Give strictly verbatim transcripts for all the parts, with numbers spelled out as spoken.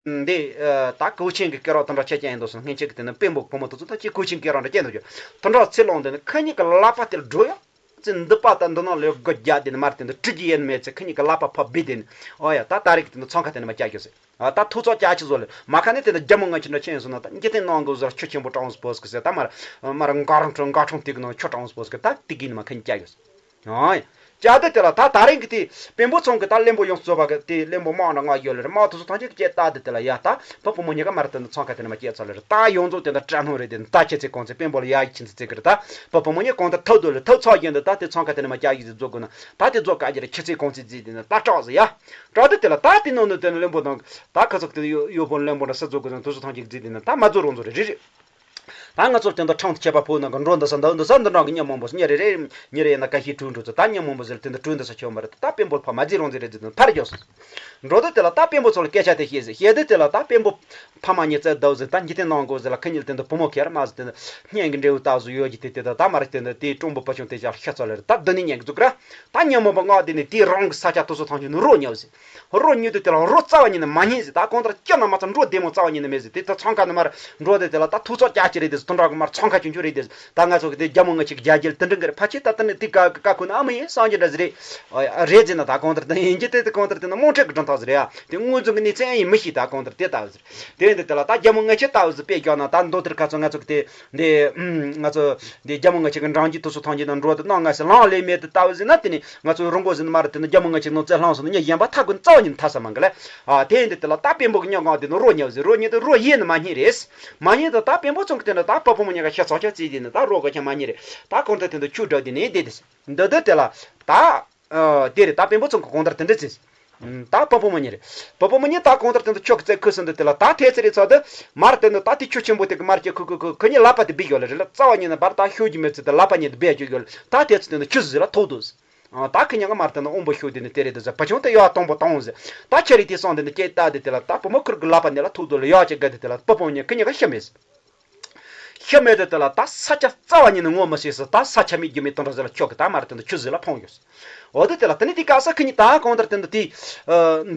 འདི་ད་གོས་ཆེན་གྱི་སྐེ་རགས་དེ་འདྲ་ཁྱེད་ཅག་ཡིན་འདུག་སོང་། སྔན་ཆད་ཀྱི་དེ་ནི་དཔོན་པོ་བུ་མོ་དེ་ཚོ་ད་ཁྱེད་གོས་ཆེན་སྐེ་རགས་འདྲ་བསྐྱལ་འདུག་ཅོ། དེ་འདྲ་ཚེ་ལོང་དེ་ནི་ཁ་ཉིན་གྱི་ཀླད་པ་དེར་འགྲོ་ཡ། ཙི་འདི་པ་དང་འདི་ནང་ལས་སྒོ་རྒྱག་དེ་ནི་མར་དེ་འདི་ཁྲིད་ཀྱི་ཡིན་མེད་ཚེ་ཁ་ཉིན་གྱི་ཀླད་པ་ཕར་སྦས་དེ་ནི། ཨོ་ཡ། ད་ད་རེས་ཀྱི་དེ་ནི་འཚང་ཁ་དེ་ནི་མ་བསྐྱལ་རྒྱུ་ཟེར། ཨ་ད་ཐུགས་ཚོགས་ཅག་ཅི་བཟོ་ལེ། མ་ཁ་ནི་དེ་ནི་རྒྱ་མོ་ང་ཆེ་འདྲ་ཁྱེད་ཡིན་སོང་ན་ད་འཇིག་རྟེན་ནང་གི་བཟོ་ལ་ཆུ་ཆེན་པོ་སྤྲང་སྤོས་ཀྱི་ཟེར། ད་མར་མར་འགའ་རང་ཁྲོ་འགའ་ཁྲོང་དེ་གི་ནང་ཆུ་སྤྲང་སྤོས་ཀྱི་ད་དེ་གི་ནི་མ་ཁ་ཉིན་བསྐྱལ་རྒྱུ་ཟེར། ཨང་། བྱ་དེ་དེ་ལ་ད་ད་རིང་གི་དེ་དཔོན་པོ་ཚང་གི་ད་བློན་པོ་ཡོངས་རྫོགས་པ་གི་དེ་བློན་པོ་དམག་འདྲ་ང་ཡོད་ལེ་རེད། དམག་དེ་ཚོ་ཐམས་ཅད་ཀྱི་སྐད་བཏགས་དེ་དེ་ལ་ཡ་ད་བུ་བུ་མོ་གཉིས་ཀ་མར་དེ་ནི་འཚང་ཁ་དེ་ནི་མ་བསྐྱལ་ཚར་ལེ་རེད། ད་ཡོངས་རྫོགས་དེ་འདྲ་སྐྲག་སྣང་རེད། དེ་ནི་ད་ཁྱེད་ཚེ་གང་ཚེ་དཔོན་པོ་ལ་ཡ་ཡི་ཁྱིམ་ཚེ་ཚེ་གི་རེད། ད་བུ་བུ་མོ་གཉིས་གང་དེ་ཐུག་འདུག་ལེ། ཐུག་ཚར་རྒྱུ་འདུག་ད་དེ་འཚང་ཁ་དེ་ནི་མ་བསྐྱལ་ཡི་ཟེར་བཟོ་དགོས་ན། ད་དེ་བཟོ་དཀའ་རྒྱུ་རེད། ཁྱེད་ཚེ་གང་ཚེ་བརྫིས་དེ་ནི་ད་སྐྲག་ཟེར་ཡ། སྐྲག་དེ་དེ་ལ་ད་དེ་ནང་ནས་དེ་ནི་བློན་པོ་དང་ད་ཁ་ཚུགས་དེ་ཡོ་ཡོ་བོ་བློན་པོ་འདྲ་ས་བཟོ་དགོས་ན་དེ་ཚོ་ཐམས་ཅད་ཀྱི་བརྫིས་དེ་ནི་ད་མ་བཟོ་རང་བཟོ་རེད། རེད་རེད། ད་ང་ཚོར་དེ་འདྲ་ཁྲང་དུ་ཁྱད་པར་ཕོག་ན་གི་འགྲོ་འདི་ས་འདི་འདི་ས་འདི་འདྲ་གི་མྱི་མང་པོ་ཟེར་ཉེ་རེ་རེ་ཉེ་རེ་ཡིན་ན་ཀ་ཤི་གྲུ་འགྲོ་ཚོ་ད་མྱི་མང་པོ་ཟེར་དེ་འདི་གྲུ་འདི་ས་ཆོད་མ་རེད། ད་དཔོན་པོ་ཕ་མ་རྫི་རང་རྫི་རེད་ཟེར་དེ་ཕར་རྒྱོབ་སོང་། འགྲོ་དུས་དེ་ལ་ད་དཔོན་པོ་ཚོ་ལ་སྐད་ཆ་དེ་བཤད་ཟེར་བཤད་དུས་དེ་ལ་ད་དཔོན་པོ་ཕ་མ་ཉེ་ཚད་ཟླ་བ་ཟེར་ད་འཇིག་རྟེན་ནང་གོ་ཟེར་ལ་ཁ་ཉིད་དེ་འདི་བུ་མོ་ཁེར་མ་ཟེར་དེ་འདི་གཉེན་གྱི་འབྲས་བུ་ལྟ་བཟོ་ཡོད་ཀྱི་དེ་དེ་ད་ད་མ་རེད། དེ་འདི་དེའི་གྲོང་པོ་ཕ་ཆུང་དེ་ཅག་ཤ་ཚ་ལེ་རེད། ད་འདི་ནི་ཉན་གི་འཛུགས་ར། ད་མྱི་མང་པོ་ངག་དེ་ནི་དེའི་རང་གི་ས་ཆ་དེ་ཚོ་ཐམས་ཅད་ནི་རོ་ཉོ་ཟེར། རོ་ཉོས་དུས་དེ་ལ་རོ་རྩ་བ་ཉིད་ནས་མ་རྙེད་ཟེར། ད་གང་ལྟར་སྐྱོ་ན་མ་ཚ་འགྲོ་བདེ་མོ་རྩ་བ་ཉིད་ནས་མེད་ཟེར། དེ་ད་འཚང་ཁ་ནི་མར་འགྲོ་དེ་དེ་ལ་ད་ཐུགས་ཚོགས་རྒྱ་ཆེ་རེད་དེ་ཟེར། དུ་འདྲ་གི་མར་འཚང་ཁ་ཆུང་ཆུང་རེད་དེ་ཟེར། ད་ང་ཚོ་གི་དེ་རྒྱ་མོ་ང་ཆིག་རྒྱ་རྒྱལ་དུ་འདྲ་གི་རེད། ཕ་ཆེ་ད་དེ་ནི་དེ་ཀ་ཀ་ཁོ་ན་ཨ་མ་ཡིན་སངས་རྒྱས་འདྲ་ཟེར་རེད། རེད་ཟེར་ན་ད་གང་ལྟར་དེ་ཡིན་གྱི་དེ་དེ་གང་ལྟར་དེ་ན་རྨོངས་འཁྲུལ་གི་གྲུབ་མཐའ་ཟེར་རེད་ཨ། དེ་དངོས་འཛིན་གི་གནས་ཚད་ཡིན་མི་ཤེས། ད་གང་ལྟར་དེ་ལྟ་བུ་ཟེར། དེ་ཡིན་དུས་དེ་ལ་ད་རྒྱ་མོ་ང་ཆེ་ལྟ་བུ་ཟེར་དཔེ་རྒྱག་ན་ད་མདོ་དེར་ཁ་ཚོ་ང་ཚོ་གི་དེ་འདི་ང་ཚོ་འདི་རྒྱ་མོ་ང་ཆེ་གི་འབྲང་རྒྱུ་དེ་ཚོ་ཐམས་ཅད་ན་འགྲོ་དེ་གནང་ང་ཟེར་ལང་ལས་མེད་དེ་ལྟ་བུ་ཟེར་ན་དེ་ནི། ང་ཚོའི་རོང་གོ་ཟིན་མ་རེད། དེ་ནི་རྒྱ་མོ་ང་ཅིག་ནང་རྩེ་ལྷང་སོང་ན་ཉི་གཞན་པ་ཐག་གོ་རྩ་བ་ཉིད་ཐག་ས་མང་གི་ལ། ཨ་དེ་ཡིན་དུས་དེ་ལ་ད་དཔོན་པོ་གི་སྙིང་གང་དེ་ནི་རོ་ཉལ་ཟེར། རོ་ཉལ་དུས་རོ་ཡེ་ནི་མ་རྙེད་རེད། མ་རྙེད་དུས་ད་དཔོན་པོ་ཚང་གི་དེ་འདྲ་ད་ཕ་བུ་མོ་གཉིས་ཀ་ཤ་ཚ་ཆ་བརྩིས་དེ་ནི་ད་རོ་ག་ཆ་མ་རྙེད་རེད། ད་གང་ལྟར་དེ་འདྲ་ཆུ་འགྲོ་དེ་ནི་བསྡད་དེ་འདི་འདི་དེ་ལ་ད་ཨ་དེ་རེད། ད་དཔོན་པོ་ཚང་གི་གང་ལྟར་དེ་འདྲ་བརྩིས། ད་ཕ་བུ་མོ་གཉིས་རེད། ཕ་བུ་མོ་གཉིས་ད་གང་ལྟར་དེ་འདྲ་ཆུ་གི་རྩེ་ཁུ་སོང་དུས་དེ་ལ་ད་ཐེ་ཚེ་རེད་ཚ་དུ་མར་དེ་འདྲ་ད་དེ་ཆུ་ཆེན་པོ་དེ་གི་མར་གྱི་ཁུ་ཁུ་ཁུ་ཁུ་ཉི་ལག་པ་དེ་སྦས་ཡོད་ལ་རེད་ལ། རྩ་བ་ཉིད་ནས་བར་ད་ཤོད་རྒྱུ་མེད་ཚུལ་དུ་ལག་པ་ཉིད་དེ་སྦས་ཡོད་ལ། ད་དེ་ཚོ་དེ་འདྲ་ཆུ་ཟིག་ལ་ཐུག་འདུག་ཨ། ད་ཁི་ཉག་ག་མར་དེ་ན་དབང་པོ་ཤུགས་དེ་ནི་དེ་རེད་དེ་ཟེར། བུ་ཆུང་དེ་ཡག་དང་པོ་བཏང་ཟེར། ད་ཁྱེད་རིགས་དེ་སོང་དེ་ནི་སྐད་བཏགས་དེ་དེ་ལ་ད་བུ་མོ་ཁུར་གི་ལག་པ་ནས་ལ་ཐུག་འདུག་ལ་ཡག་ཅིག་དགའ་དེ་དེ་ལ་བུ་བུ་ཉིད་ཁི་ཉག་ག་ཤི་མེད་ཟེར། ཤི་མེད་དེ་དེ་ལ་ད་ས་ཆ་རྩ་བ་ཉིད་ནས་ངོ་མི་ཤེས་ཟེར། ད་ས་ཆ་མེད་རྒྱུ་མེད་དུ་འགྲོ་ཟེར་ལ་ཁྱོད་ཀྱི་ད་མར་དེ་ནི་ཆུ་ཟིག་ལ་འཕངས་ཡོད་ཟེར། འོ་དེ་དེ་ལ་དེ་ནི་དེ་ག་ས་ཁི་ཉག་ད་གང་ལྟར་དེ་ནི་དེ་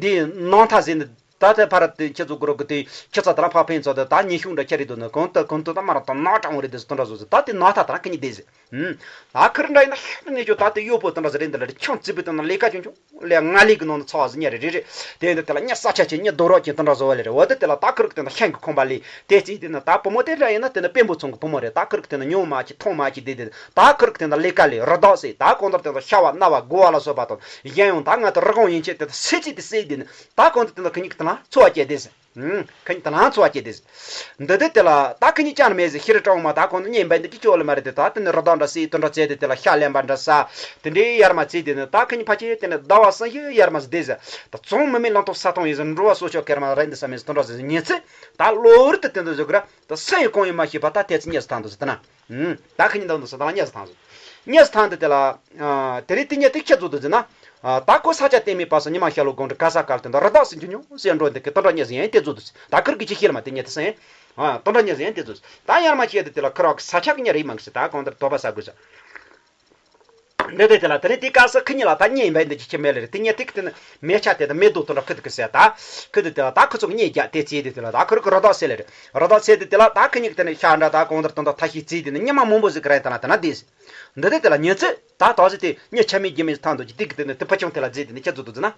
འདི་ནང་ཐ་ཟེར་ནི། ད་ལྟ་ཕར་དེ་ཁྱེད་ཚོ་གུ་རུ་གི་དེ་ཁྱེད་ཚོ་དེ་རང་ཕ་ཕན་ཚོ་དེ་ད་ཉི་ཤུག་འདྲ་ཁྱེར་རེད་འདུག་ན་གང་ལྟར་གང་ལྟར་ད་མ་རང་དང་ནག་གྲང་བོ་རེད་དེ་ཟེར་དོན་འདྲ་བཟོ་ཟེར། ད་དེ་ནག་ཐ་དེ་རང་ཁི་ཉིད་བསྡད་ཟེར། ཨུམ། ད་ཁིར་འདྲ་ཡིན་ན་ཤི་ནས་ཁྱོད་ད་དེ་གཡོག་པོ་དེ་འདྲ་ཟེར་རེད་འདི་ལ་རེད། ཆང་བརྩི་བུ་དེ་ན་ལས་ཀ་ཆུང་ཆུང་ལས་ང་ལས་ཀྱི་ནང་ན་ཚ་བ་ཟེར་ཉེ་རེད་རེད་རེད། དེ་འདི་དེ་ལ་ཉ་ས་ཆ་ཆེ་ཉ་རྡོ་རོག་ཅན་དེ་འདྲ་བཟོ་བ་ལས་རེད། འོ་དེ་དེ་ལ་ད་ཁིར་གི་དེ་ན་ཤན་གི་ཁོམ་པ་ལས་དེ་བརྩིས་དེ་ན་ད་བུ་མོ་དེ་འདྲ་ཡིན་ན་དེ་ན་དཔོན་པོ་ཚང་གི་བུ་མོ་རེད། ད་ཁིར་གི་དེ་ན་ཉུང་མ་ཅིག་ཐོང་མ་ཅིག་དེ་དེ་ད་ཁིར་གི་དེ་ན་ལས་ཀ་ལས་རི་དྭགས་ཟེར། ད་གང་ལྟར་དེ་ན་ཤ་བ་སྣ་བ་དགུ་བ་ལ་སོགས་པ་དང་གཞན་ཡང་ད་ང་དེ་རི་གོང་ཡན་ཆད་དེ་ད་སེ་ཚིག་དེ་སེ་དེ་ན། ད་གང་དུ་དེ་ན་ཁི་ཉིག་དེ་ན་འཚོ་བ་སྐྱེལ་དེ་ཟེར། ཨུམ། ཁི་ཉིག་དེ་ན་འཚོ་བ་སྐྱེལ་དེ་ཟེར། འདི་དེ་དེ་ལ་ད་ཁི་ཉིག་ཅང་མེད་ཟེར། ཤི་རི་གྲང་མ་ད་གང་དུ་གཉེན་འབད་འདི་ཅི་ཅོ་ལ་མ་རེད་དེ། ད་དེ་ནི་རི་དྭགས་འདྲ་སྲིད་དུ་འདྲ་བྱས་དེ་དེ་ལ་ཤ་ལེན་པ་འདྲ་ས། དེ་འདྲའི་ཡར་མ་བྱས་དེ་ནི་ད་ཁི་ཉིག་ཕ་ཆེ་དེ་ནི་ཟླ་བ་སང་ཤི་ཡར་མ་ཟེར་དེ་ཟེར། ད་བཙོང་མི་མེད་ལང་ཐོག་ས་ཐོང་ཡིན་ཟེར། འགྲོ་བ་སོ་ཆོག་ཁེར་མ་རེད་འདི་ས་མེད་ཟེར་དུ་འདྲ་ཟེར་ཉིན་ཚེ། ད་གློ་བུར་དུ་དེ་འདྲ་ཟེར་གི་ར། ད་སེམས་ཡོད་གང་ཡོད་མ་ཤེས་པ་ད་དེ་ཚེ་ཉེས་སུ་ཐང་དུ་ཟེར་དེ་ན། ཨུམ། ད་ཁི་ཉིག་འདང་དུ་ཟེར་ད་ལ་ཉེས་སུ་ཐང་ཟེར། ཉེས་སུ་ཐང་དེ་དེ་ལ། ཨ། དེ་རིང་དེ་ཉིད་དེ་ཁྱེད་ཚོ་དུ་ཟེར་ན། ཨ། ད་ཁོ་ས་ཆ་བསྟན་མེད་པ་སོ་ཉི་མ་ཤར་ལོ་དགོང་དྲོ་ག་ས་གར་དེ་འདྲ་རི་དྭགས་སུ་འགྱུར་མྱོང་ཟེར་འགྲོ་འདི་གི་དོན་དག་ཉེས་སུ་ཡན་དེ་ཚོ་དུ་ཟེར། ད་ཁིར་གི་ཅི་ཤེས་ལ་མ་དེ་ཉེས་དེ་སེ། ཨ། དོན་དག་ཉེས་སུ་ཡན་དེ་ཚོ་ཟེར། ད་ཡར་མ་ཤེས་དེ་དེ་ལ་ཁིར་བ་གི་ས་ཆ་གི་ཉེ་རེད་མང་གི་ཟེར། ད་གང་ལྟར་དོགས་པ་ཟ་དགོས་ཟེར། འདི་དེ་དེ་ལ་དེ་ནི་དེ་ག་ས་ཁི་ཉིག་ལ་ད་གཉེན་འབད་འདི་ཅི་ཅི་མེད་ལེ་རེད། དེ་ཉེ་དེ་གི་དེ་ནི་མེ་ཆ་དེ་ད་མེ་རྡོ་དོན་དྲ་ཁུ་དེ་གི་ཟེར་ད། ཁུ་དེ་དེ་ལ་ད་ཁུ་ཚོ་གཉེན་རྒྱ་དེ་ཚེ་དེ་དེ་ལ་ད་ཁུ་རུ་གི་རི་དྭགས་ཟེར་ལེ་རེད། རི་དྭགས་ཟེར་དེ་དེ་ལ་ད་ཁི་ཉིག་དེ་ནི་ཤ་འདྲ་ད་གང་ལྟར་དོན་དྲ་ཐ་ཤི་ཚེ་དེ་ནི་ཉི་མ་མང་པོ་ཟིག་གི་རིང་དེ་ན་དེ་ན་དེ་ཟེར། འདི་དེ་དེ་ལ་ཉེ་ཚེ་ད་དག་ཟེར་དེ་ཉེ་ཆ་མེད་རྒྱུ་མེད་ཐང་དུ་ཅི་དེ་གི་དེ་ནི་དེ་ཕ་ཆུང་དེ་ལ་ཟེར་དེ་ནི་ཁྱེད་ཚོ་དུ་ཟེར་ན།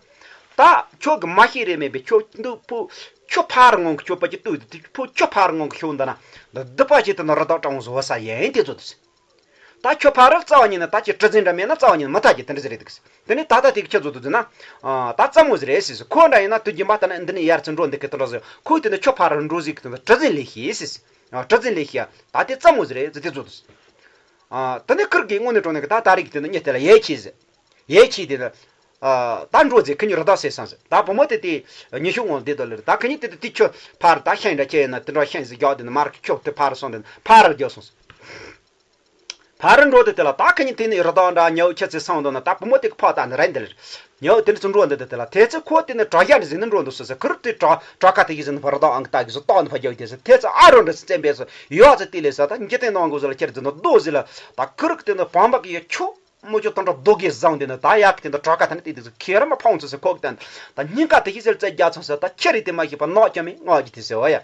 ད་ཁྱོད་གི་མ་ཤེས་རེ་མེད་པའི་ཁྱོད་འདུག་ཕུ་ཁྱོད་ཕ་རུ་ངང་གི་ཁྱོད་པ་ཅི་ལྟོས་དེ་ཕུ་ཁྱོད་ཕ་རུ་ངང་གི་ཁྱོད་འདི་ན་འདི་འདི་པ་ཅི་དེ་ན་རི་དྭགས་གྲང་བཟོ་བ་ས་ཡན་དེ་ཚོ་དུ་ཟེར། ད་ཁྱོད་ཕ་རོལ་རྩ་བ་ཉིད་ནས་ད་ཁྱེད་གྲུ་འཛིན་འདྲ་མེད་ན་རྩ་བ་ཉིད་ནས་མི་ཐག་གི་དེ་འདྲ་ཟེར་རེད་འདུག་ཟེར། དེ་ནས་ད་ལྟ་དེ་གི་ཁྱེད་ཚོ་དུ་འདི་ན། ཨ། ད་རྩ་མོ་ཟེར་རེད་ཟེར་ཟེར། ཁོ་འདྲ་ཡིན་ན་དུས་རྒྱུན་པ་ལྟར་ན་འདི་ནས་ཡར་ཚུར་འགྲོ་འདི་གི་དེ་འདྲ་ཟེར། ཁོས་དེ་ནས་ཁྱོད་ཕ་རོལ་འགྲོ་ཟིག་གི་དེ་འདྲ་གྲུ་འཛིན་ལས་ཤེས་ཟེར་ཟེར། ཨ། གྲུ་འཛིན་ལས་ཤེས་ད་དེ་རྩ་མོ་ཟེར་རེད་ཟེར་དེ་ཚོ་དུ་ཟེར། ཨ། དེ་ནས་ཁུར་གི་དངོས་གནས་དྲང་གནས་གི་ད་ད་རེས་གི་དེ་ནས་ཉེ་དེ་ལ་ཡལ་ཆེས་ཟེར། ཡལ་ཆེས་དེ་ནས། ཨ། ད་འགྲོ་ཟེར་ཁི་ཉིག་རི་དྭགས་ཟེར་སང་ཟེར། ད་བུ་མོ་དེ་དེ་ཉི་ཤུ་ངོ་བསྡད་དོ་ལེ་རེད། ད་ཁི་ཉིག་དེ་དེ་དེ་ཁྱོད་ཕ་རོལ་ད་ཤན་འདྲ་ཁྱེད་ཡིན་ན་དེ་འདྲ་ཤན་ཟིག་རྒྱག་དེ་ནས་མར་གི་ཁྱོད་དེ་ཕ་རོལ་སོང་དེ་ནས་ཕ་རོལ་རྒྱག་སོང་ཟེར། ཕ་རོལ་འགྲོ་དེ་དེ་ལ་ད་ཁི་ཉིག་དེ་ནས་རི་དྭགས་འདྲ་ཉལ་ཁྱེད་ཚེ་སང་དོ་ན་ད་བུ་མོ་དེ་གི་ཕ་ད་ནི་རེད་འདི་ལེ་རེད། ཉལ་དེ་ནས་ཚུར་འགྲོ་འདི་དེ་དེ་ལ་དེ་ཚེ་ཁོ་དེ་ནས་དྲ་རྒྱ་འདྲ་ཟིག་ནས་འགྲོ་འདུག་ཟེར་ཟེར། ཁུར་དེ་དྲ་དྲ་ཁ་དེ་གི་ཟིག་ནས་ཕ་རི་དྭགས་ཨང་གི་ད་གི་ཟིག་ཏོག་ནས་ཕ་རྒྱག་དེ་ཟེར། དེ་ཚེ་ཨ་རོ་འདྲ་ཟིག་བཙན་པས་སོ་ཡོད་ཚེ་དེ་ལས་ས་ད་འཇིག་རྟེན་ནང་གོ་ཟེར་ལ་ཁྱེད་ཚེ་ནས་རྡོ་ཟིག་ལ་ད་ཁུར་གི་དེ་ནས་བང་བ་གི་ཡ་ཁྱོད། མོ་ཁྱོད་དོན་དག་རྡོ་གེ་བཟང་དེ་ནི་ད་ཡག་གི་དེ་འདྲ་གྲོགས་ཁ་ཐ་ནི་དེ་དེ་ཚོ་ཁྱེད་རང་མ་ཕོངས་ཚོ་ཟེར་ཁོག་དན་ད་སྙིང་ག་དེ་ཤི་ཟེར་རྩད་རྒྱག་ཚང་ཟེར། ད་ཁྱེད་རེད་དེ་མ་ཤེས་པ་ནག་ཁྱ་མི་ངག་གི་དེ་ཟེར་བ་ཡ།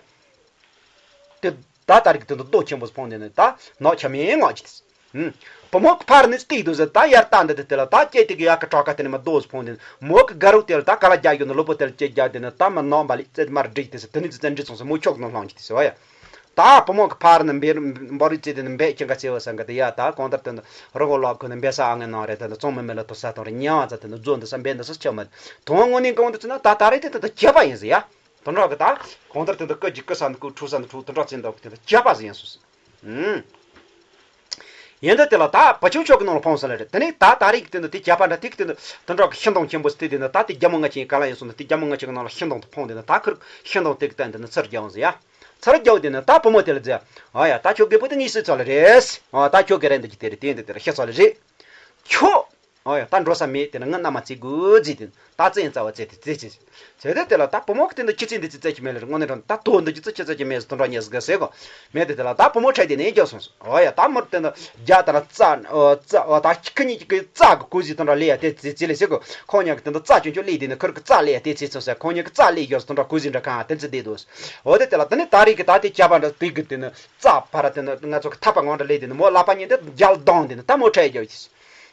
དེ་ད་ལྟ་རིག་དེ་འདྲ་རྡོ་ཆེན་པོ་ཕོངས་དེ་ནི་ད་ནག་ཁྱ་མི་ངག་གི་དེ་ཟེར། ཕོ་མོ་གི་ཕར་ནི་སྟེགས་དུ་ཟེར། ད་ཡར་ལྟ་འདི་དེ་དེ་ལ་ད་སྐྱེ་དེ་གི་ཡག་གི་གྲོགས་ཁ་དེ་ནི་མ་རྡོ་ཕོངས་དེ་ནི་མོ་གི་དགའ་རོགས་དེ་ལ་ད་ག་ལ་རྒྱག་རྒྱུ་ནི་ལོ་པོ་དེ་ལ་སྐྱེ་རྒྱག་དེ་ནི་ད་མ་ནག་འབའ་ལི་རྩེད་མར་འགྲིག་དེ་ཟེར། དེ་ནི་ཙི་ཙི་འགྲིག་སོང་ཟེར། མོ་ཁྱོག་ནང་ལྷང་གི་དེ་ཟེར་བ་ཡ། ད་བུ་མོ་གི་ཕར་ནི་འབེ་འབོ་རི་རྩེ་དེ་ནི་འབེ་ཁྱེད་ཀ་ཚེ་བ་སང་གི་དེ་ཡ། ད་གང་ལྟར་དེ་ནི་རི་མགོ་ལོག་ཁུ་ནི་འབེ་ས་ཨ་ངའི་ནང་རེད། དེ་ནི་ཙོང་མི་མེ་ལ་ཐོ་ས་ཐོང་རེ་ཉ་བ་ཚ་དེ་ནི་རྫོ་འདི་ས་འབེ་འདི་ས་ཆ་མ་དོང་དངོས་གནས་གང་དུ་ཚུད་ན་ད་ད་རེད། དེ་དེ་དེ་བྱས་པ་ཡིན་ཟེར་ཡ། དོན་དག་གི་ད་གང་ལྟར་དེ་འདི་སྐད་ཀྱི་སྐུ་ས་འདི་ཁུ་ཁྲུ་ས་འདི་ཁྲུ་དོན་དག་ཚིན་འདུག་དེ་འདི་བྱས་པ་ཟེར་ཡིན་སོ་སོ། ཡིན་འདི་དེ་ལ་ད་བུ་ཆུང་ཆོག་གི་ནང་ལ་ཕོངས་ས་ལ་རེད། དེ་ནས་ད་ད་རེས་ཀྱི་དེ་འདི་དེ་བྱས་པ་འདྲ་དེ་གི་དེ་འདི་དོན་དག་གི་ཤིང་སྡོང་ཆེན་པོ་སྟེ་དེ་འདི་ད་དེ་རྒྱ་མོ་ང་ཆེན་ག་ལ་ཡིན་སོང་ན་དེ་རྒྱ་མོ་ང་ཆེན་གི་ནང་ལ་ཤིང་སྡོང་དུ་ཕོངས་དེ་ནི་ད་ཁུར་ཤིང་སྡོང་དེ་གི་སྟེང་དེ་ནི་ཚུར་རྒྱག་འོང་ཟེར་ཡ། ཚར་རྒྱག་དེ་ནི་ད་བུ་མོ་དེ་ལ་ཟེར། ཨ་ཡ་ད་ཁྱོད་རྒད་པོ་དེ་ངའི་སྲིད་ཚོ་ལ་རེད། ཨ་ད་ཁྱོད་ཀྱི་རེད་འདི་ཀྱི་དེ་རེད་དེ་འདི་དེ་རེད་ཤི་ཚོ་ལ་རེད། ཁྱོད། ཨ་ཡ་ད་འགྲོ་ས་མེད་དེ་ནི་ངའི་མནའ་མ་བརྩི་དགོས་རྫི་དེ་ད་བཙན་རྩ་བ་བཙལ་དེ་བཙལ་ཅི། བཙལ་དེ་དེ་ལ་ད་བུ་མོ་གི་དེ་འདི་ཁྱི་ཚེ་འདི་ཚེ་བཙལ་གྱི་མེད་ལ་རེད། དངོས་གནས་དྲང་ད་དོ་འདི་ཀྱི་ཚེ་ཁྱི་བཙལ་གྱི་མེད་ཟེར་དོན་དྲང་ཉེས་ཟེར་ག་ཟེར་གོ། མེད་དེ་དེ་ལ་ད་བུ་མོ་ཁྲལ་དེ་ནས་རྒྱག་སོང་སོང་། ཨ་ཡ་ད་མོར་དེ་འདི་རྒྱ་ད་ན་རྩ་རྩ་ད་ཁྱི་གཉིས་ཀྱི་རྩ་གི་ཀུ་ཟི་དོན་དྲང་ལས་ཡ་དེ་བཙལ་བཙལ་ལས་ཟེར་གོ། ཁོང་གཉིས་ཀྱི་དེ་འདི་རྩ་ཆུང་ཆུང་ལས་དེ་ནི་ཁུར་གི་རྩ་ལས་ཡ་དེ་བཙལ་སོང་ཟེར། ཁོང་གཉིས་ཀྱི་རྩ་ལས་ཡོད་ཟེར་དོན་དྲང་ཀུ་ཟི་འདྲ་གང་དེ་ཚེ་བསྡད་འདུག། འོ་དེ་དེ་ལ་དེ་ནི་ད་རེས་ཀྱི་ད་དེ་བྱས་པ་འདྲ་དེ་གི་དེ་ནི། རྩ་བར་དེ་ནི་ང་ཚོ་གི་ཐག་པ་ངོ་འདྲ་ལས་དེ་ནི་མོ་ལག་པ་གཉིས་དེ་རྒྱལ་ལྡང་དེ་ནི་ད་མོ་ཁྲལ་རྒྱག་གི།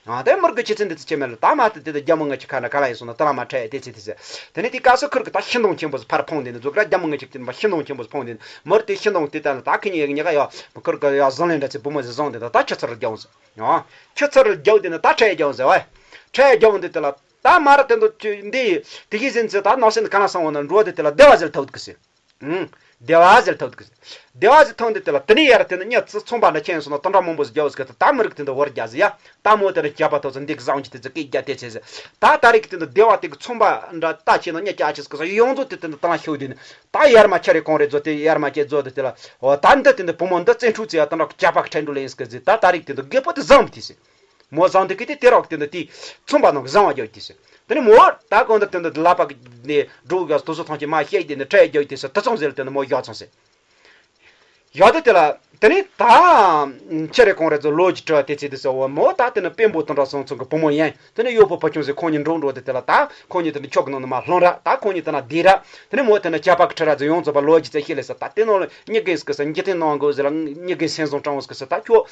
ཨ་དེ་མོར་གི་ཁྱི་ཚེ་འདི་ཚེ་ཆེ་མེད་ལ་ད་མ་དེ་དེ་དེ་རྒྱ་མོ་ང་ཆི་ཁ་ན་ག་ལ་ཡིན་སོང་ན་ད་ལ་མ་ཁྲལ་དེ་ཚེ་དེ་ཚེ་དེ་ནི་དེ་སྐབས་སུ་ཁུར་གི་ད་ཤིང་སྡོང་ཆེན་པོ་ཕར་ཕོངས་དེ་ནི་རྫོགས་ར་རྒྱ་མོ་ང་ཆི་དེ་ནི་ཤིང་སྡོང་ཆེན་པོ་ཕོངས་དེ་ནི་མོར་དེ་ཤིང་སྡོང་དེ་ལྟ་ན་ད་ཁི་གཉིས་གཉིས་ཀ་ཡ་ཁུར་གི་ཡ་བཟང་ལེན་འདྲ་ཚེ་བུ་མོ་ཟེར་བཟང་དེ་ད་ད་ཁྱི་ཚར་རྒྱག་ཟེར། ཨ་ཁྱི་ཚར་རྒྱག་དེ་ནི་ད་ཁྲལ་རྒྱག་ཟེར་བ། ཁྲལ་རྒྱག་འདི་དེ་ལ་ད་མ་ར་དེ་འདི་འདི་དེ་གི་ཟིན་ཚེ་ད་ནོར་སེམས་ག་ན་སང་བ་ན་འགྲོ་དེ་དེ་ལ་བདེ་བ་ཟེར་ཐོག་གི་ཟེར། ཨུང་། བདེ་བ་ཟེར་ཐོག་གི། བདེ་བ་ཟེར་ཐོག་འདི་དེ་ལ་དེ་ནས་ཡར་དེ་ནི་གཉའ་ཚི་ཚོང་པ་འདྲ་ཁྱེད་སོང་ན་དོན་དག་མང་པོ་ཟིག་རྒྱག་ཟིག་གི་ད་མི་རིགས་དེ་འདི་བོར་རྒྱག་ཟིག་ཡ། ད་མོ་དེ་ར་རྒྱབ་པ་ཐོག་ཚོ་འདི་གི་བཟང་གི་དེ་ཚོ་སྐད་རྒྱག་དེ་ཚེ་ཟིག་ད་ད་རེས་ཀྱི་དེ་འདི་བདེ་བ་དེ་གི་ཚོང་པ་འདྲ་ད་ཁྱེད་ནང་གཉའ་ཀྱ་ཆེ་ཟིག་གི་ས་ཡོངས་རྫོགས་དེ་དེ་འདི་དང་ཤོག་དེ་ནི་ད་ཡར་མ་ཁྱེར་རེ་གོང་རེ་རྫོགས་དེ་ཡར་མ་ཁྱེར་རྫོགས་དེ་དེ་ལ་འོ་ད་འདི་དེ་འདི་བུ་མོ་འདི་བཙན་འཕྲུག་ཚེ་ཡ་དོན་དག་ཀྱ་པ་གི་ཁྲལ་འགྲོ་ལེན་ཟིག་གི་ཟིག་ད་ད་རེས་ཀྱི་དེ་འདི་རྒད་པོ་དེ་བཟང་མི་དེ་ཟིག་མོ་བཟང་དེ་གི་དེ་དེ་རོགས་དེ་འདི་དེ་ཚོང་པ་ནང་གི་བཟང་བ་རྒྱག་དེ་ཟེར། དེ་ནི་མོ་ད་གང་ལྟར་དེ་འདི་ལག་པ་ནས་འགྲོ་གི་དུ་སུ་ཐང་ཆེ་མ་བཤད་དེ་ནི་ཁྲལ་རྒྱག་དེ་ཟེར་དེ་ཚོང་ཟེར་དེ་ནི་མོ་ཡག་ཚང་ཟེར། ཡག་དེ་དེ་ལ་དེ་ནི་ད་ཁྱེད་རེ་གོང་རེ་ཚོ་ལོ་གི་དྲི་བ་དེ་ཚེ་དེ་ཟེར་བ་མོ་ད་དེ་ནི་དཔོན་པོ་དེ་འདྲ་སོང་ཚང་གི་བུ་མོ་ཡིན། དེ་ནི་གཡོག་པོ་བུ་ཆུང་ཟེར་ཁོང་གཉིས་འགྲོ་འགྲོ་དེ་དེ་ལ་ད་ཁོང་གཉིས་དེ་ནི་ཆོག་གི་ནང་ནི་མ་ལྷང་ར་ད་ཁོང་གཉིས་དེ་ན་བསྡད་ར། དེ་ནི་མོ་དེ་ན་ཁྱད་པར་གི་ཁྲི་ར་ཚོ་ཡོངས་རྫོགས་པ་ལོ་གཅིག་ཙམ་ཤི་ལས་ས་ད་དེ་ནང་ལ་གཉིད་གན་སྐུ་ས་འཇིག་རྟེན་ནང་གི་ཟེར་ལ་གཉིད་གན་སེམས་བཟང་དྲང་བོ་སྐུ་ས་ད་ཁྱོད་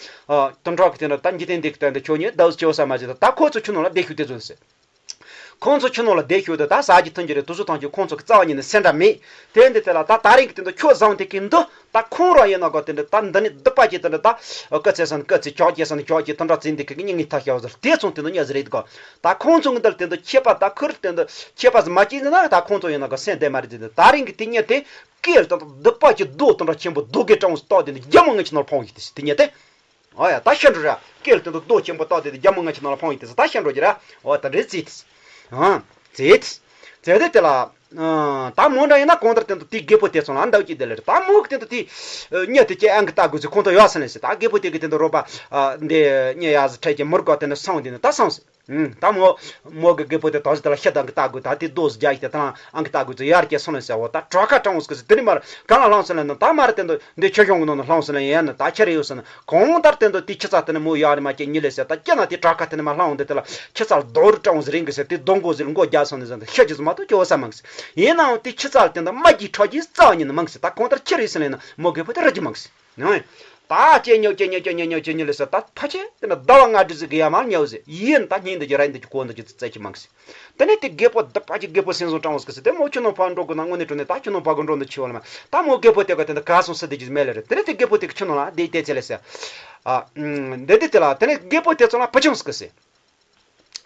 དོན་དག་གི་དེ་ན་ད་འཇིག་རྟེན་འདི་གི་སྟེང་དུ་ཁྱོད་གཉིས་ཟླ་བ་བཅུ་ས་མ་ཅི་ད་ད་ཁོ་ཚོ་ཆུ་ནང་ལ་བསྡད་ཤུགས་དེ་ཚོ་ཟེར། ཁོང་ཚོ་ཆུ་ནང་ལ་བསྡད་ཤུགས་དེ་ད་ཟ་རྒྱུ་འཐུང་རྒྱུ་རེད་དུ་སུ་ཐང་ཆུ་ཁོང་ཚོ་གི་རྩ་བ་ཉིད་ནས་སེམས་འདྲ་མེད། དེ་འདི་དེ་ལ་ད་ད་རིང་གི་དེ་འདི་ཁྱོད་བཟང་དེ་གི་འདི་ད་ཁོང་རང་ཡིན་ན་གོ་དེ་འདྲ་ད་འདི་ནི་སྡུག་པ་ཅིག་དེ་འདྲ་ད་སྐུ་ཚེ་སང་སྐུ་ཚེ་ཆོག་ཅེས་སང་ཆོག་ཅེས་དེ་འདྲ་ཚིག་འདི་གི་གཉིད་ངེས་ཐག་ཤ་བ་ཟེར་དེ་ཚོང་དེ་འདི་གཉིས་ཟེར་རེད་གོ། ད་ཁོང་ཚོ་གི་འདིར་དེ་འདི་ཁྱད་པར་ད་ཁུར་དེ་འདི་ཁྱད་པར་ཟེར་མ་ཅིག་ཟེར་ན་ད་ཁོང་ཚོ་ཡིན་ན་ག་སེམས་བདེ་མ་རེད་ཟེར། ད་རིང་གི་དེ་གཉིས་དེ་སྐད་དང་སྡུག་པ་ཅིག་རྡོ་དེ་འདྲ་ཆེན་པོ་རྡོ་གི་གྲངས་སུ་བཏགས་དེ་འདི་རྒྱ་མོ་ངན་ཆེ་ནོར་ཕོངས་ཡོད་དེ་དེ་གཉིས་དེ། ཨོ་ཡ་ད་ཤི་འགྲོ་ར་སྐད་དེ་འདི་རྡོ་ཆེན་པོ་བཏགས་དེ་དེ་རྒྱ་མོ་ངན་ཆེ་ནོར་ཕོངས་ཡོད་དེ་ད་ཤི་འགྲོ་གི་ར། ཨོ་ད་རེད་ཙིད། ཨང་ཙིད། ཙིད་དེ་དེ་ལ། ད་མོ་འདྲ་ཡིན་ན་གང་ལྟར་དེ་འདི་དེ་རྒད་པོ་དེ་ཚོ་ལ་འདའ་གི་དེ་ལེར་ད་མོ་གི་དེ་འདི་དེ། གཉིད་དེ་ཀྱེ་ཨང་གི་ལྟ་དགོས་ཚེ་ཁོང་ཚོ་ཡོད་ས་ནས་ཟེར་ད་རྒད་པོ་དེ་གི་དེ་འདི་རོགས་པ། འདི་གཉིད་ཡ་ཟི་ཁྲལ་གྱི་མུར་གོ་དེ་འདི་སང་དེ་འདི་ད་སང་ཟེར། ད་མོ། མོ་གི་རྒད་པོ་དེ་ད་ཟི་དེ་ལ་ཤ་དང་གི་ལྟ་དགོས་ད་དེ་རྡོ་ཟི་རྒྱ་ཡི་དེ་ད་ཨང་གི་ལྟ་དགོས་ཚེ་ཡར་ཀྱེ་སང་ནས་ཟེར་བ་ད་གྲོགས་ཁ་དྲང་འོང་ཟེར་དེ་ནི་མར་གང་ལ་ལྷང་ཟེར་ལ་ནི་ད་མར་དེ་འདི་འདི་ཆོས་གཞུང་གི་ནང་ནས་ལྷང་ཟེར་ལ་ཡིན་ཡ་ནི་ད་ཁྱེར་ཡོད་ཟེར་ན། གང་ལྟར་དེ་འདི་དེ་ཁྱི་ཚ་དེ་ནི་མོ་ཡར་མ་སྐྱེ་གཉིད་ལས་ཟེར་ད་སྐྱེ་ན་དེ་གྲོགས་ཁ་དེ་ནི་མ་ལྷང་འོང་དེ་དེ་ལ་ཁྱི་ཚ་རྡོ་རུ་དྲང་ཟེར་རིང་གི་ཟེར་དེ་རྡོ་མགོ་ཟེར་མགོ་རྒྱག་སོང་ནས་ཟེར་ཤ་ཅི་ཟེར་མ་གཏོགས་སྐྱེ་བ་ས་མང་ཟེར། ཡིན་ནའང་དེ་ཁྱི་ཚ་དེ་འདི་མ་གྱི་ཁྲག་གི་རྩ་བ་ཉིད་ནས་མང་ཟེར། ད་གང་ལྟར་ཁྱེར་ཡོད་ཟེར་ལ་ན་མོ་རྒད་པོ་དེ་ར་གྱི་མང་ཟེར། ནང་ད་སྐྱེ་ཉོ་སྐྱེ་ཉོ་སྐྱེ་ཉོ་ཉོ་སྐྱེ་ཉོ་ལས་ཟེར་ད་ཕ་ཆེ་དེ་འདི་ཟླ་བ་ལྔ་བདུན་ཟིག་གི་ཡ་མར་ཉོ་ཟེར་ཡིན་ད་སྙིང་འདི་གྱི་ར་འདི་གྱི་གོ་འདི་གྱི་རྩ་གྱི་མང་ཟེར། དེ་ནས་དེ་རྒད་པོ་འདི་ཕ་གི་རྒད་པོ་སེམས་བཟང་དྲང་བོ་ཟེར་དེ་མོ་ཁྱོད་ནང་ཕར་འགྲོ་དགོས་ན་དངོས་གནས་དྲང་གནས་ད་ཁྱོད་ནང་ཕར་གི་འགྲོ་འདི་ཆེ་བ་ལ་མ་ད་མོ་རྒད་པོ་དེ་ག་དེ་འདི་ག་སོང་ཟེར་དེ་གི་མེད་ལ་རེད། དེ་ནས་དེ་རྒད་པོ་དེ་གི་ཁྱོད་ནང་ལ་བསྡད་བསྡད་ཚེ་ལ་ཟེར། ཨ། འདི་འདི་དེ་ལ་དེ་ནས་རྒད་པོ་དེ་ཚོ་ལ་བུ་ཆུང་ཟེར་གི་ཟེར།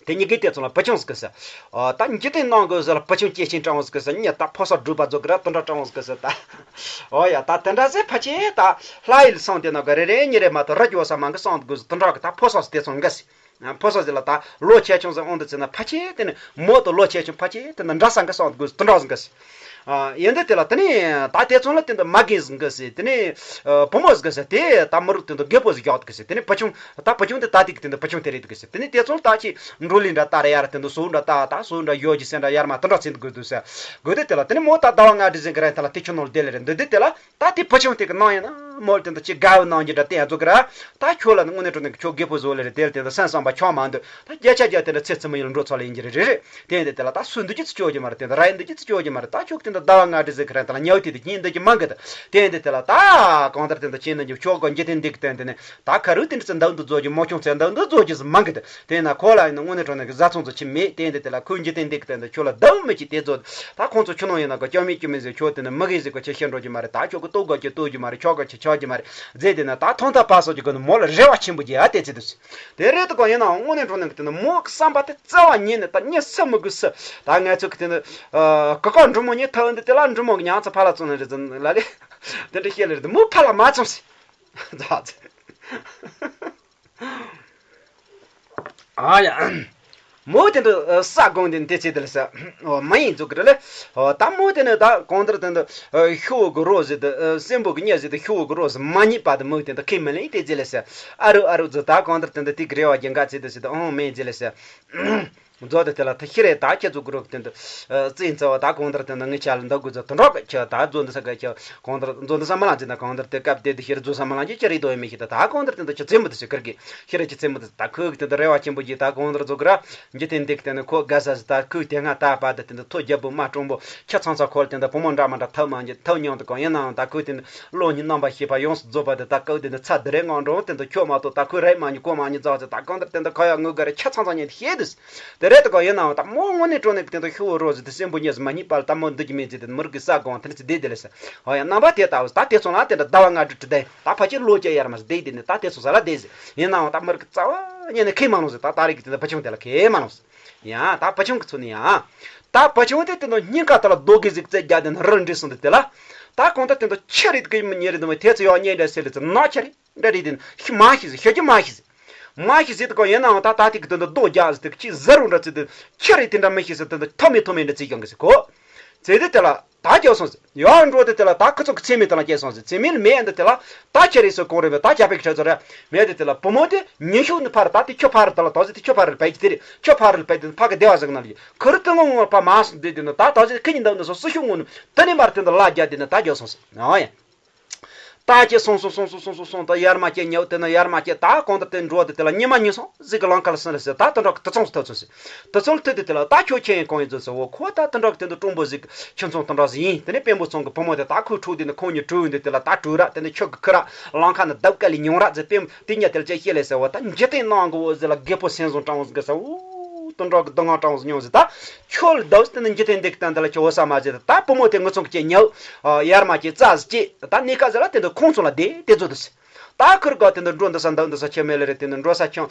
དེ་གཉིས་ཀའི་དེ་ཚོ་ལ་བུ་ཆུང་ཟེར་གི་ཟེར། ཨ། ད་འཇིག་རྟེན་ནང་གི་ཟེར་ལ་བུ་ཆུང་སྐྱེས་ཆེན་དྲང་བོ་ཟེར་གི་ཟེར་ཉེ་ད་ཕོ་སོགས་སྒྲུབ་པ་རྫོགས་གི་ར་དེ་འདྲ་དྲང་བོ་ཟེར་གི་ཟེར་ད། ཨོ་ཡ་ད་དེ་འདྲ་ཟེར་ཕ་ཆེ་ད་ལྷ་ཡུལ་སོང་དེ་ནང་གི་རེ་རེ་གཉིས་རེ་མ་གཏོགས་ར་རྒྱུ་བ་ས་མང་གི་སོང་དགོས་ཟེར་དེ་འདྲ་གི་ད་ཕོ་སོགས་དེ་ཚོ་འགའ་ཟེར། ཕོ་སོགས་ཟེར་ལ་ད་ལོ་ཆེ་ཆུང་ཟེར་འོང་དུ་ཚེ་ན་ཕ་ཆེ་དེ་ནི་མོ་དང་ལོ་ཆེ་ཆུང་ཕ་ཆེ་དེ་ནི་འདྲ་ས་འགའ་སོང་དགོས་དེ་འདྲ་ཟེར་འགའ་ཟེར། ཨ། ཡིན་དུས་དེ་ལ་དེ་ནི་ད་དེ་ཚོ་ལ་དེ་འདི་མ་རྒན་ཟེར་འགའ་ཟེར་དེ་ནི། ཨ། བུ་མོ་ཟེར་འགའ་ཟེར་དེ་ད་མི་རུ་དེ་འདི་རྒད་པོ་ཟེར་རྒྱག་འགའ་ཟེར་དེ་ནི་བུ་ཆུང་ད་བུ་ཆུང་དེ་ད་དེ་གི་དེ་འདི་བུ་ཆུང་དེ་རེད་འགའ་ཟེར་དེ་ནི་དེ་ཚོ་ལ་ད་ཅི་འགྲོ་ལི་འདྲ་ད་ར་ཡ་ར་དེ་འདི་སོ་འདྲ་ད་ད་སོ་འདྲ་ཡོ་ཇི་སེ་འདྲ་ཡར་མ་དེ་འདྲ་ཟེར་འདི་དགོས་འདུག་ཟེར། དགོས་དུས་དེ་ལ་དེ་ནི་མོ་ད་ཟླ་བ་ལྔ་བདུན་ཟིན་གི་ར་དེ་ལ་དེ་ཁྱོད་ནང་ལ་བསྡད་ལེ་རེད་འདི་དུས་དེ་ལ་ད་དེ་བུ་ཆུང་དེ་གི་ནང་ཡིན་ན། མོལ་དེ་འདྲ་ཅིག་དགའ་བའི་སྣང་བ་འདྲ་བསྟན་ཡ་ཚོ་གི་ར། ད་ཁྱོད་ལ་ནི་དངོས་གནས་དྲང་གནས་ཁྱོད་རྒད་པོ་བཟོ་ལེ་རེད། དེ་ལ་དེ་འདྲ་སེམས་བསམ་པ་ཆགས་མ་འདུག་ད་བརྒྱ་ཆ་བརྒྱ་དེ་འདྲ་ཚེ་ཚང་མ་ཡིན་ལ་འགྲོ་ཚར་ལེ་ཡིན་གྱི་རེད། རེད་རེད། དེ་འདྲ་དེ་ལ་ད་སུ་འདུག་ཅི་ཚོ་ཆོག་གི་མ་རེད། དེ་འདྲ་ར་ཡིན་འདུག་ཅི་ཚོ་ཆོག་གི་མ་རེད། ད་ཁྱོད་དེ་འདྲ་ཟླ་བ་ལྔ་བཅུ་ཟེར་གི་ར། དེ་ལ་ཉལ་དེ་དེ་གྱིན་འདུག་གི་མང་གི་ད། དེ་འདྲ་དེ་ལ་ད་གང་ལྟར་དེ་འདྲ་བྱས་ན་འཇིབ་ཆོག་གི། འཇིག་རྟེན་འདི་གི་དོན་དེ་ནི་ད་ཁ་རུ་དེ་འདྲ་ཚེ་འདུག་འདུག་བཟོ་རྒྱུ། མོ་ཆུང་ཚེ་འདུག་འདུག་བཟོ་རྒྱུ་ཟེར་མང་གི་ད། དེས་ན་ཁོ་ལ་ཡིན་ན་དངོས་གནས་དྲང་གནས་ཀྱི་བཟའ་ཚང་ཚོ་ཅི་མེད། དེ་འདི་དེ་ལ་ཁོའི་འཇིག་རྟེན་འདི་གི་དོན་དུ་ཁྱོད་ལ་སྡུག་མི་གཅིག་དེ་ཚོ། ད་ཁོང་ཚོ་ཁྱོད་ནང་ཡིན་ན་གོ་སྐྱོན་མེད་སྐྱོན་མེད་ཟེར། ཁྱོད་དེ་ནི་མི་གི་ཟེར་གོ་ཁྱོད་ཤི་འགྲོ་རྒྱུ་མ་རེད། ད་ཁྱོད་ཀྱི་ལྟོ་དགོས་ཀྱི་ལྟོ་རྒྱུ་མ་རེད། ཆོག་གི་ཆོག་རྒྱུ་མ་རེད་ཟེར། དེ་ན་ད་ཐོག་མཐའ་བར་གསུམ་གྱི་སྒོ་ནས་མོ་ལ་རེ་བ་ཆེན་པོ་རྒྱག་ཡ་དེ་ཚེ་དུས་དེ་རེད་དོ་གོ། ཡིན་ནའང་དངོས་གནས་དྲང་གནས་ཀྱི་དེ་ནི་མོ་གི་བསམ་པ་དེ་རྩ་བ་ཉིད་ནས་ད་ངས་སུ་མི་དགོས་སུ། ད་ང་ཚོ་གི་དེ་ནི་ཀ་ཀ་འབྲུ་མོ་ཉིད་ཐག་འདི་དེ་ལ་འབྲུ་མོ་གི་ཉང་ཚ་ཕ་ལ་བཙོང་ནི་རེད་ཟེར་ལ་ལེ། དེ་འདྲ་བཤད་ལེ་རེད། མོ་ཕ་ལ་མ་བཙོང་ཟེར། ཨ་ཡ། མོ་དེ་འདྲ་ས་དགོན་དེ་འདི་ཚེ་དེ་ལ་ས་མ་ཡིན་ཚོ་གི་རེད་ལེ། ད་མོ་དེ་ནི་ད་གང་ལྟར་དེ་འདྲ་ཤུ་བོ་གི་རོ་ཟེར་དུ་སྲིན་པོ་གི་གཉའ་ཟེར་དུ་ཤུ་བོ་གི་རོ་ཟེར་མ་རྙེད་པ་དུ་མོ་དེ་འདྲ་ཁས་མི་ལེན་དེ་ཚེ་ལ་ས། ཨ་རུ་ཨ་རུ་ཟེར། ད་གང་ལྟར་དེ་འདྲ་དེ་གི་རེ་བ་རྒྱན་ག་ཚེ་དེ་ཟེར་དུ་ཨང་མེད་ཚེ་ལ་ས། མཛོ་དེ་དེ་ལ་ད་ཤི་རེད། ད་ཁྱེད་ཚོ་གི་རོགས་དེ་འདུག་རྩིས་འཚོ་བ་ད་གང་ལྟར་དེ་འདུག་ངས་ཆ་ལ་འདུག་དགོས་ཚོ་དུ་འགྲོགས་གི་ཁྱོད་ད་མཛོ་འདི་ས་ག་ཁྱོད་གང་ལྟར་མཛོ་འདི་ས་མ་ལང་ཅི་ད་གང་ལྟར་དེ་སྐབས་དེ་དུ་ཤི་རེད། མཛོ་ས་མ་ལང་ཅི་ཁྱེད་རེད་དོ་ཡ་མི་ཤི་ད། ད་གང་ལྟར་དེ་འདུག་ཁྱོད་ཚེ་མི་དུ་ཤི་ཁར་གི་ཤི་རེད། ཁྱོད་ཚེ་མི་དུ་ད་ཁོས་གི་དེ་འདུག་རེ་བ་ཆེན་པོ་ཅིག་ད་གང་ལྟར་བཟོ་གི་ར། འཇིག་རྟེན་འདི་གི་དེ་ནི་ཁོ་དགའ་ས་ཟིག་ད་ཁོས་དེ་སྔ་ད་བར་དུ་དེ་འདུག་ཐོ་རྒྱལ་པོ་མ་སྤྲང་པོ་ཁྱོད་ཚང་ཚང་ཁོ་ལ་དེ་འདུག་བུ་མོ་འདྲ་མ་འདྲ་ཐོབ་མ་འཇི་ཐོབ་མྱོང་དུ་གང་ཡིན་ནའང་ད་ཁོས་དེ་འདུག་བློ་སྙིང་རྣམ་པར་ཤེས་པ་ཡོངས་སུ་རྫོགས་པ་དེ་ད་སྐབས་དེ་འདུག་ཚ་དེ་རེ་ངང་འགྲོ་དེ་འདུག་ཁྱོད་མ་གཏོགས་ད་ཁོས་རེད་མ་ཉི་གོ་མ་ཉི་རྫོགས་ཚེ་ད་གང་ལྟར་དེ་འདུག་ཁ་ཡག་ངུ་དགའ་རེ་ཁྱོད་ཚང་ཚང་ཉན་དུ་ཤེས་དུས། དེ་རེད་དུ་གང་ཡིན་ནའང་ད་མོ་དངོས་གནས་དྲང་གནས་ཀྱི་དེ་འདྲ་ཤུ་བོ་རོ་ཟེར་དེ་སྲིན་པོ་གཉིས་སུ་མ་རྙེད་པ་ལ་ད་མོ་འདུག་རྒྱུ་མེད་ཟེར་དེ་མི་རིགས་ཀྱི་ས་གོང་དེ་འདྲ་ཚེ་བསྡད་དེ་ལས་ཟེར། ཧོ་ཡ་རྣམ་པ་དེ་ལྟ་བུ་ད་དེ་ཚོ་ལ་དེ་འདྲ་ཟླ་བ་ལྔ་དྲུག་དྲི་བདེ་ད་ཕལ་ཆེར་ལོ་བརྒྱ་ཡར་མར་ཟེར་བསྡད་དེ་ནི་ད་དེ་ཚོ་ས་ལ་བསྡད་ཟེར། ཡིན་ནའང་ད་མི་རིགས་ཀྱི་རྩ་བ་ཉིད་ནས་ཁས་མ་ལོངས་ཟེར། ད་ད་རེས་ཀྱི་དེ་འདྲ་བུ་ཆུང་དེ་ལ་ཁས་མ་ལོངས་ཟེར། ཡ་ད་བུ་ཆུང་གི་ཚོ་ནི་ཡ། ད་བུ་ཆུང་དེ་དེ་འདྲ་སྙིང་ག་ད་ལ་རྡོ་གི་ཟིག་རྩེ་རྒྱག་དེ་ནི་རིལ་འདྲི་སོང་དེ་དེ་ལ། ད་གང་ལྟར་དེ་འདྲ་ཁྱི་རིགས་གི་མི་ཉེ་རིགས་དེ་མོ་དེ་ཚོ་ཡང་ཉེ་འདྲ་ཟེར་ལེ་ཚོ་ནག་ཁྱི་རིགས། འདྲ་རེད་དེ། ཤི་མ་ཤི་ཟེར། ཤི་རྒྱུ་མ་ཤི་ཟེར། མ་ཤི་ཟེར་དུ་གོ་ཡིན་ནའང་ད་ད་ཐིག་གི་དོན་དུ་རྡོ་རྒྱག་ཟེར་དུ་ཅི་ཟེར་རུང་འདྲ་ཚིག་དུ་ཁྱི་རེད་དེ་འདྲ་མི་ཤི་ཟེར་དུ་ཐོ་མེད་ཐོ་མེད་འདྲ་ཚིག་ཀྱང་གི་ཟེར་གོ། ཚེ་དེ་དེ་ལ་ད་རྒྱག་སོང་ཟེར། ཡར་འགྲོ་དེ་དེ་ལ་ད་ཁུ་ཚོ་གི་ཚེ་མེད་དེ་ལ་སྐྱེས་སོང་ཟེར། ཚེ་མེད་ལ་མེད་འདི་དེ་ལ་ད་ཁྱི་རེད་ཟེར་གོང་རེད་པས། ད་རྒྱ་ཕིག་ཁྲ་ཚོ་རེད་མེད་དེ་དེ་ལ་བུ་མོ་དེ་ཉི་ཤུ་ནི་ཕར་ད་དེ་ཁྱོད་ཕར་རེད་དེ་ལ་ད་ཟེར་དེ་ཁྱོད་ཕར་རེད་པས་ཀྱི་དེ་རེད། ཁྱོད་ཕར་རེད་པས་དེ་ཕ་གི་བདེ་བ་ཟེར་གི་ན་ལ་ཡི་ཁུ་རུ་ཏི་ངོ་ངོ་ཕ་མ་སོང་དེ་དེ་ནི་ད་ད་ཟེར་ཁི་ཉིན་འདབ་ནི་སོ་སུ་ཤུགས་ངོ་ནི་དེ་ནི་མར་དེ་འདི་ལ་རྒྱ་དེ་ནི་ད་རྒྱག་སོང་ཟེར། ཨ་ཡ། ད་ཅེས་སོང་སོང་སོང་སོང་སོང་སོང་སོང་ད་ཡར་མ་སྐྱེས་ཉལ་དེ་ན་ཡར་མ་སྐྱེས་ད་གང་ལྟར་དེ་འགྲོ་དེ་དེ་ལ་ཉི་མ་ཉིན་སོང་ཟིག་གི་ལང་ཁ་ལ་སོང་རེད་ཟེར། ད་དེ་འདྲ་གི་དུད་ཚང་སུ་ཐོབ་ཚོད་ཟེར། དུད་ཚང་ལ་ཐུག་དེ་དེ་ལ་ད་ཁྱོད་ཁྱེད་ཡིན་གང་ཡིན་ཚོད་ཟེར། འོ་ཁོ་ད་དེ་འདྲ་གི་དེ་འདྲ་སྤྲང་པོ་ཟིག་ཁྱིམ་ཚང་དེ་འདྲ་ཟིག་ཡིན། དེ་ནས་དཔོན་པོ་ཚང་གི་བུ་མོ་དེ་ད་ཁོའི་ཕྲུག་དེ་ནི་ཁོང་གཉིས་གྲོས་འདི་དེ་ལ་ད་གྲོས་ར་དེ་ནི་ཁྱོད་གི་ཁུ་ར་ལང་ཁ་ནི་རྡབ་དཀའ་ལས་མྱོང་ར་ཟེར། དཔོན་དེ་གཉིས་དེ་ལ་ཅེས་བཤད་ལས་ཟེར། འོ་ད་འཇིག་རྟེན་ནང་གི་འོ་ཟེར་ལ་རྒད་པོ་སེམས་བཟང་སྤྲང་བོ་ཟིག་གི་ཟེར། འོ་དེ་འདྲ་གི་སྡུག་བསྔལ་སྤྲང་བོ་ཟིག་མྱོང་ཟེར། ད་ཁྱོད་ལ་བདག་དེ་ནི་འཇིག་རྟེན་འདི་གི་སྟེང་དེ་ལ་ཁྱོད་འོ་ས་མ་ཟེར། ད་བུ་མོ་དེ་ངུ་ཚང་གི་ཅེས་ཉལ། ཡར་མ་ཅེས་རྩ་ཟིག་ཅེས་ད་གནས་ཀ་ཟེར་ལ་དེ་འདི་ཁོང་ཚོ་ལ་བསྡད་དེ་ཚོ་དུ་ཟེར། ད་ཁུར་ག་དེ་འདི་འགྲོ་འདི་ས་འདི་འདི་ས་ཁྱེད་མེད་ལེ་རེད། དེ་འདི་འགྲོ་ས་ཁྱང་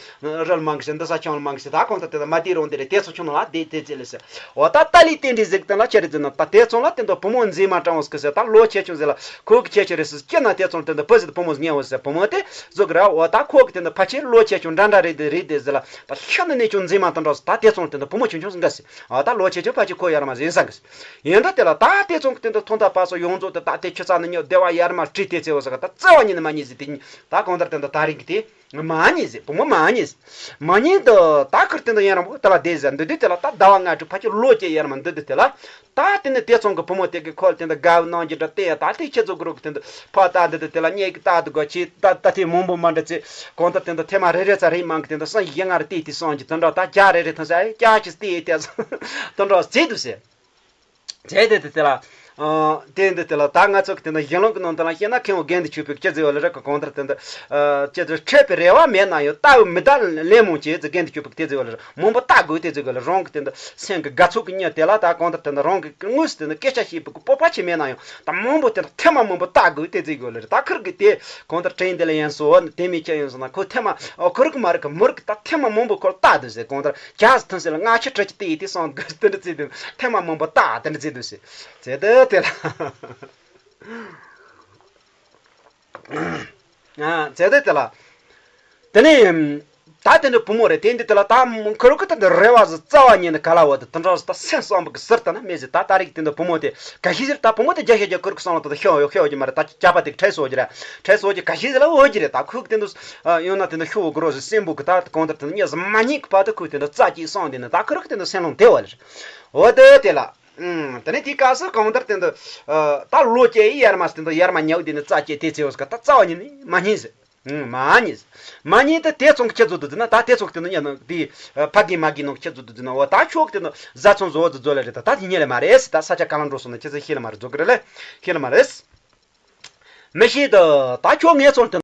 རལ་མང་གི་ཟེར། འདི་ས་ཁྱང་ལ་མང་གི་ཟེར། ད་གང་ལྟར་དེ་ལ་མ་དེ་རུང་དེ་རེད། དེ་ཚོ་ཁྱོད་ནང་ལ་བསྡད་དེ་ཟེར་ལེ་ཟེར། འོ་ད་ཏཱ་ལའི་རྟེན་འབྲེལ་ཟིག་དེ་ལ་ཁྱེད་རེད་ཟེར་ན་ད་དེ་ཚོ་ལ་དེ་འདི་བུ་མོ་མཛེས་མ་སྤྲང་བོ་ཟིག་གི་ཟེར། ད་ལོ་ཆེ་ཆུང་ཟེར་ལ་ཁོ་གི་ཁྱེད་ཆེ་རེད་ཟེར། སྐྱེ་ན་དེ་ཚོ་ལ་དེ་འདི་བུ་ཟིག་བུ་མོ་ཟིག་ཉལ་བོ་ཟེར། བུ་མོ་དེ་ཟོ་གི་ར། འོ་ད་ཁོ་གི་དེ་འདི་ཕལ་ཆེར་ལོ་ཆེ་ཆུང་འདྲ་འདྲ་རེད་དེ་རེད་དེ་ཟེར་ལ། ད་ཤི་ནི་ནས་ཆུང་མཛེས་མ་དང་འདྲ་ཟེར། ད་དེ་ཚོ་ལ་དེ་འདི་བུ་མོ་ཆུང་ཆུང་ཟིག་གི་ཟེར། འོ་ད་ལོ་ཆེ་ཆུང་ཕལ་ཆེར་ཁོ་ཡར་མ་ཟིན་ས་གི་ཟེར། ཡིན་འདྲ་དེ་ལ་ད་དེ་ཚོ་གི་དེ་འདི་ཐོག་མཐའ་བར་གསུམ་ཡོངས་རྫོགས་དེ་ད་དེ་ཁྱི་ཚ་ནི་ཉོ་བདེ་བ་ཡར་མར་བྲིས་ཏེ་ཚེ་བོ་ཟེར་ག་ད་རྩ་བ་ཉིད་ནས་མ་རྙེད་ཟེར། དེ་ད་གང་ལྟར་དེ་འདི་ད་རིང་གི་དེ་མ་རྙེད་ཟེར། བུ་མོ་མ་རྙེད་ཟེར། མ་རྙེད་དུ་ད་ཁུར་དེ་འདི་ཡང་རང་བུ་དེ་ལ་བསྡད་ཟེར། འདི་དུས་དེ་ལ་ད་ཟླ་བ་ལྔ་དྲུག་ཕལ་ཆེར་ལོ་བརྒྱད་ཡར་མར་འདི་དུས་དེ་ལ་ད་དེ་ནི་དེ་ཚང་གི་བུ་མོ་དེ་གི་ཁོ་ལ་དེ་འདི་དགའ་བའི་སྣང་བ་འདྲ་བསྟན་ཡ། ད་དེ་ཁྱེད་ཚོ་གི་རོགས་གི་དེ་འདི་ཕ་ད་འདི་དུས་དེ་ལ་ཉལ་གི་ད་འདི་གོ་ཆེ་ད་ད་དེ་མང་པོ་མ་འདྲ་ཚེ་གང་ལྟར་དེ་འདི་ཐེངས་མ་རེ་རེ་ཚ་རེ་མང་གི་དེ་འདི་སང་ཡི་ང་རེ་བལྟས་དེ་སང་གི་དེ་འདྲ་ད་ཀྱ་རེ་རེ་ཐང་ས་ཨེ་ཀྱ་ཅི་སྟེ་ཡེ་དེ་དེ་འདྲ་ཟེར་འདུག་ཟེར། བྱས་ཏེ་དེ་དེ་ལ། ཨ་དེ་འདི་དེ་ལ་ད་ང་ཚོ་གི་དེ་ནི་གཞན་ལུགས་ཀྱི་ནང་དུ་ལ་བཤད་ན་མཁན་པོ་དགེ་འདུན་ཆོས་འཕེལ་གྱིས་ཟེར་བ་ལ་རེད་གི། གང་ལྟར་དེ་འདི་ཨ་ཅི་ཚོ་འཕྲད་པའི་རེ་བ་མེད་ན་ཡང་ལྟ་བའི་མི་ལྡན་ལན་མང་བྱེད་ཟེར། དགེ་འདུན་ཆོས་འཕེལ་གྱིས་དེ་ཟེར་བ་ལ་རེད། མང་པོ་ལྟ་དགོས་དེ་ཟེར་གི་ལ། རང་གི་དེ་འདི་སེམས་ཀྱི་དགའ་ཚོར་གྱི་གཉིད་དེ་ལ་ད་གང་ལྟར་དེ་འདི་རང་གི་དངོས་སུ་དེ་འདི་སྐད་ཆ་བཤད་པའི་གི་སྤོབས་པ་ཆེ་མེད་ན་ཡང་ད་མང་པོ་དེ་འདི་ཐེངས་མ་མང་པོ་ལྟ་དགོས་དེ་ཟེར་གི་ལ་རེད། ད་ཁུར་གི་དེ་གང་ལྟར་དྲན་དེ་ལ་ཡན་སོ་དེ་མི་ཁྱེད་ཡོང་སོང་ན་ཁོ་ཐེངས་མ་ཨོ་ཁུར་གི་མ་རེད་གི་མུར་གི་ད་ཐེངས་མ་མང་པོ་ཁོ་ལ་ལྟ་དུས་ཟེར། གང་ལྟར་རྒྱ་ཟེར་ཐང་ཟེར་ལ་ལྔ་ཆ་ཁྲི་ཆ་དེ་ཡི་དེ་སོང་དེ་འདྲ་ཚིག་དེ་ཐེངས་མ་མང་པོ་ལྟ་དེ་འདྲ་ཚིག་དུས་ཟེར། ཟེར་དེ་དེ་ལ། ཨ་ཟེར་དེ་དེ་ལ། དེ་ནས་ད་དེ་འདྲ་བུ་མོ་རེད། དེ་འདི་དེ་ལ་ད་ཁུར་གི་ད་འདི་རེ་བ་ཟེར་རྩ་བ་ཉིད་ནས་ག་ལ་བ་དེ་དེ་འདྲ་ཟེར་ད་སེམས་བསམ་པ་གི་ཟུར་ལྟ་ན་མེད་ཟེར། ད་ད་རེས་དེ་འདི་བུ་མོ་དེ་ག་ཤེད་ཟེར། ད་བུ་མོ་དེ་རྒྱ་ཤེད་རྒྱ་ཁུར་གི་སང་ལ་ད་ཤེས་ཡོད་ཤེས་ཡོད་ཀྱི་མ་རེད། ད་ཇག་པ་དེ་གི་ཁྲེལ་སོ་གི་རེད། ཁྲེལ་སོ་གི་ག་ཤེད་ཟེར་ལ་འོ་གི་རེད། ད་ཁུར་གི་དེ་འདི་ཡོང་ན་དེ་འདི་ཤུ་བོ་གི་རོ་ཟེར་སྲིན་པོ་གི་ད་གང་ལྟར་དེ་འདི་གཉིས་སུ་མ་རྙེད་གི་བར་དུ་ཁུར་དེ་འདི་རྩ་གཅིག་སོང་དེ་ནི་ད་ཁུར་གི་དེ་འདི་སེམས་ལོང་དེ་བ་ལ་རེད། འོ་དེ་དེ་ལ། ཨང་། དེ་ནས་དེའི་སྐབས་སུ་གང་ལྟར་དེ་འདི། ཨ། ད་ལོ་བཅུ་ཡི་ཡར་མར་དེ་འདི་ཡར་མར་ཉལ་དེ་ནི་རྩ་བཅད་དེ་ཚེ་བོ་ཟེར་ག་ད་རྩ་བ་ཉིད་ནས་མ་རྙེད་ཟེར། ཨང་། མ་རྙེད་ཟེར། མ་རྙེད་དེ་དེ་ཚོང་གི་ཁྱེད་ཚོ་དུ་འཛིན་ན་ད་དེ་ཚོང་གི་དེ་ནི་ཉལ་ནོ་དེ། ཨ། ཕ་གི་མ་གི་ནོ་ཁྱེད་ཚོ་དུ་འཛིན་ན་འོ་ད་ཆོག་དེ་ནི་བཟའ་ཚང་བཟོ་བོ་དུ་བཟོ་ལ་རེད། ད་ད་དེ་ཉལ་ལ་མ་རེད་ཟེར། ད་ས་ཆ་ག་ལ་འགྲོ་སོང་ན་ཁྱེད་ཚོ་ཤེས་ལ་མ་རེད། བཟོ་གི་རེད་ལ་ཤེས་ལ་མ་རེད། མི་ཤེས་དུ་ད་ཁྱོད་ངའི་ཚོང་དེ།